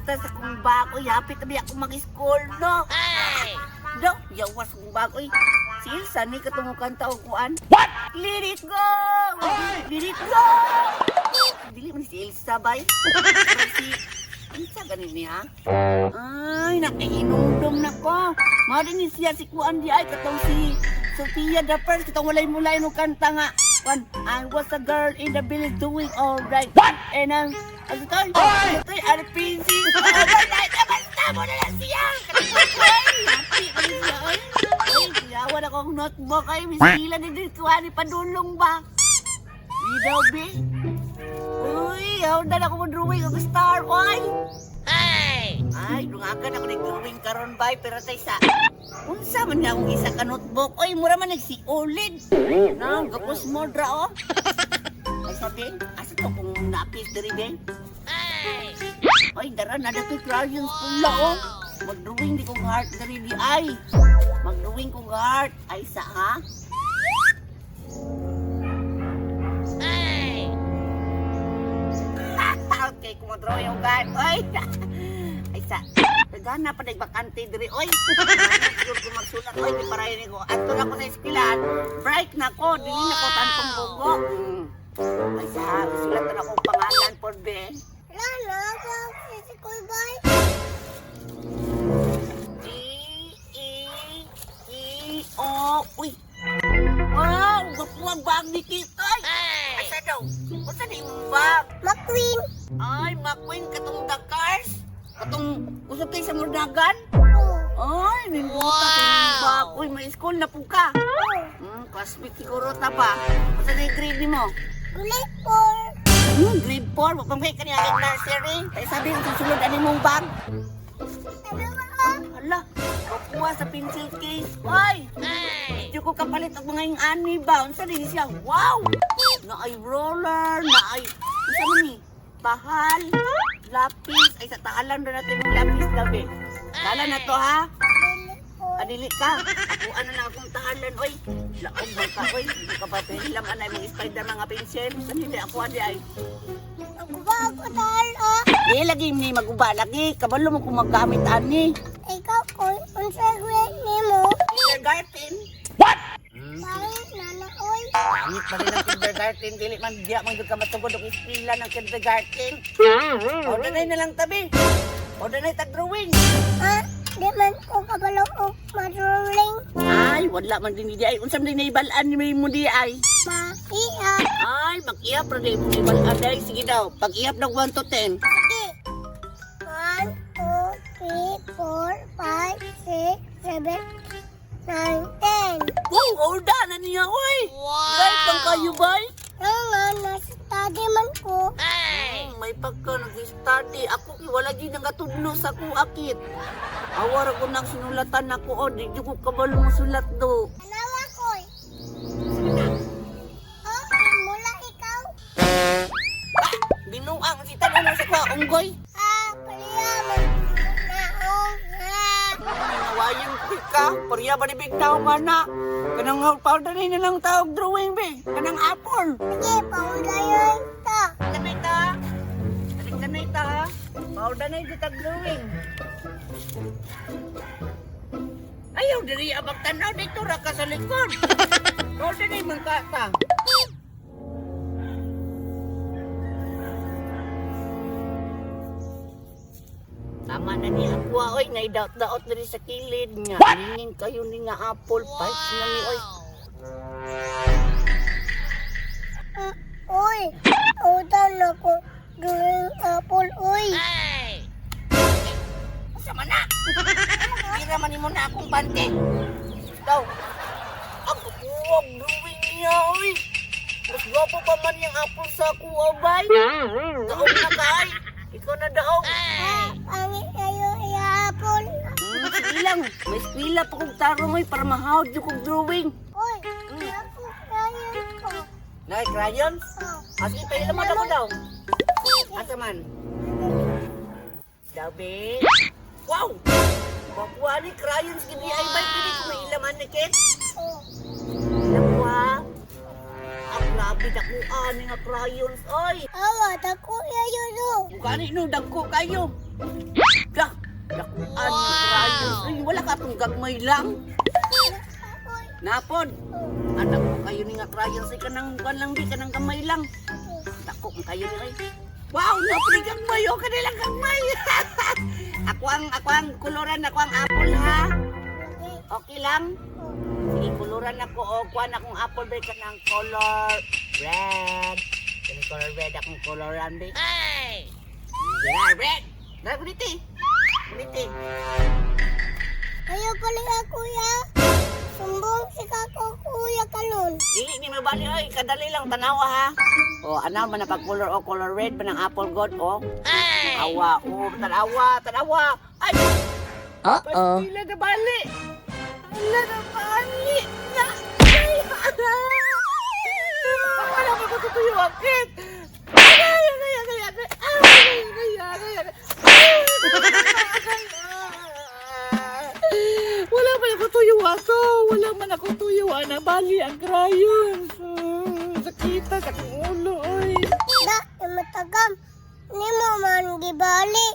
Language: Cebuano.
Nindota sa kong bag. Uy, hapit na biya akong mag-school, no? Do, yawas kong bag. Uy, si Ilsa ni katong kanta og kuan. What? Let it go! Let it go! Dili man si Ilsa, bay. Pero si Ilsa ganin niya. Ay, nakiinumdum na ko. Mao din ni siya si kuan di ay katong si Sophia the First, katong walay mulay no kanta nga. One, I was a girl in the village doing all right. What? And I'm, ano to? Ano to? RPG. Overnight. Basta mo na lang siya. Ay, happy man siya. Ay, ay, kuyawan akong notebook. Ay, miss Mila ni din kuha ni padulong ba? Di daw, be. Uy, na ako mo drawing og star. Oy! Ay, dungagan ako nag-drawing karon bay, pero tay sa unsa man nga akong isa ka notebook. Oy, mura man nagsiulid. Na, gapos mo dra oh. Ay sabi, asa to kung napis diri be? Ay, dara na dato'y crayons pula oh. Mag-drawing di kong heart diri di ay. Mag-drawing kong heart. Ay sa ha? Okay, kung mag-drawing og heart. Oy. Ay sa Dagana pa nagbakante diri oy. Siguro ko magsulat oy di parayon ko. Adto na ko sa eskwelahan. Bright na ko, dili na ko tantong bugo. Ay sa sulat na akong pangalan por be. Lala, sa school boy. G E E O. Uy. Wow, gapo ang bag ni Kikoy. Asa daw? Unsa ni imong bag? McQueen. Ay, McQueen katong the cars. Katong usap kay sa murdagan. Oh. Ay, nindota kay imong bag. Uy, may school na po ka. Oh. Classmate siguro ta pa. Unsa na yung grade nimo? Grade 4. Grade 4. Wa pa kay kaniya ang nursery. Kay sabi ang susunod ani mong bag. Ano ba? Hala, kukuha sa pencil case. Ay! Di ko kapalit og mga yung ani ba. Unsa din siya? Wow! Na ay roller, na ay unsa man ni? Tahal, lapis. Ay sa tahalan ra natin yung lapis gabi. Tahalan na to ha. Grade 4. Adili ka. Ako ano na akong tahalan oy. Laog man ka oy. Hindi ka pa hilam anay mga spider mga pencil. Kanili ako adi ay. Ako ba ako dahil ah? Di lagi ni maguba lagi. Kabalo mo kung maggamit ani. Ikaw ko, unsa grade nimo? Kindergarten. Pangit na na oy. Pangit pa rin ang kindergarten. Dili man diya man jud ka matugod og eskwela ng kindergarten. Order na lang tabi. Order na tag drawing. Ha? Di man ko kabalo og madrawing. Ay, wala man din di ay. Unsa man din naibalaan ni mo di ay? Maiya. Ay, mag-ihap ra di mo naibalaan ay. Sige daw, pag-ihap ng 1 to 10. Sige. 1, 2, 3, 4, 5, 6, 7, 9, 10. Wow, order na niya oy. Wow. Right pang kayo bay? Nga nga, nasa study man ko. May pagka nag-study. Ako kay wala gid nagatudlo sa akong akit. Awara ko nang sinulatan ako o di jud ko kabalo mo sulat do. Anawa ko. Oh, mula ikaw. Binuang si tanong sa kwa unggoy. Ah, paliya man. Naong nga. Nawayan ko ka. Pariya ba ni big tao man na? Kanang powder ni na lang tawag drawing be. Kanang apple. Sige, paulayon ta. Kanay ta. Kanay ta. Powder na yung tag drawing. Ayaw diri abang tanaw dito ra ka sa likod. Powder na yung ka ta. Tama na ni ako oy, naidaot-daot na rin sa kilid nga. Ningin kayo ni nga apple pie na ni oy. Uy, utang na ko. During apple, uy. Unsa man na? Tira man nimo na akong bante. Daw. Ang kuwag drawing niya oy. Mas gwapo pa man yung apple sa ako, bay. Daog na kay. Ikaw na daog. Ah, pangit kayo i-apple. Sige lang. May eskwela pa kong tarong oy para mahawd yung kong drawing. Uy, ako kayo ko. Nay, crayons? Oh, Ah, sige, pahilaman ako daw. Asa man? Daw, be. Wow! Wakuha ni crayons gini ay bay pili kung may ilaman ni Ken. oh. Nakuha. Ang grabe nakuha ni nga crayons oy. Awa, dako kayo no. Gani no dagko kayo. Dah, dakuan wow. Ay, wala ka atong gagmay lang. Oy. Napod. Anak ko kayo ni nga crayons ay kanang kuan lang di kanang gamay lang. Dako man kayo ni ay. Wow, napod gagmay oh kanilang gagmay. Ako ang koloran, ako ang apple ha. Okay. Okay lang. Sige, koloran ako o kuan akong apple ba kanang color red. Kanang color red akong koloran ba. Ay! Yeah, red. Dara kuniti. Kuniti. Ayaw pala ka, kuya. Sumbong si kako, kuya kanon. Dili ni mabali oy, kadali lang tanawa ha. O ana man na pag color o color red pa ng apple god o. Ay! Awa, o tanawa, tanawa. Ay! Uh-oh. Pastila na bali. Ala na bali. Na. Ay! Wala pa ko tutuyo akit. Ay, ay, ay, ay, ay, ay, ay, ay, ay, ay. Wala man ako tuyo ako. Wala man ako tuyo. Ana, bali ang crayons. Sakita sa akong ulo, oy. Da, imatagam. Ni mo man gibali.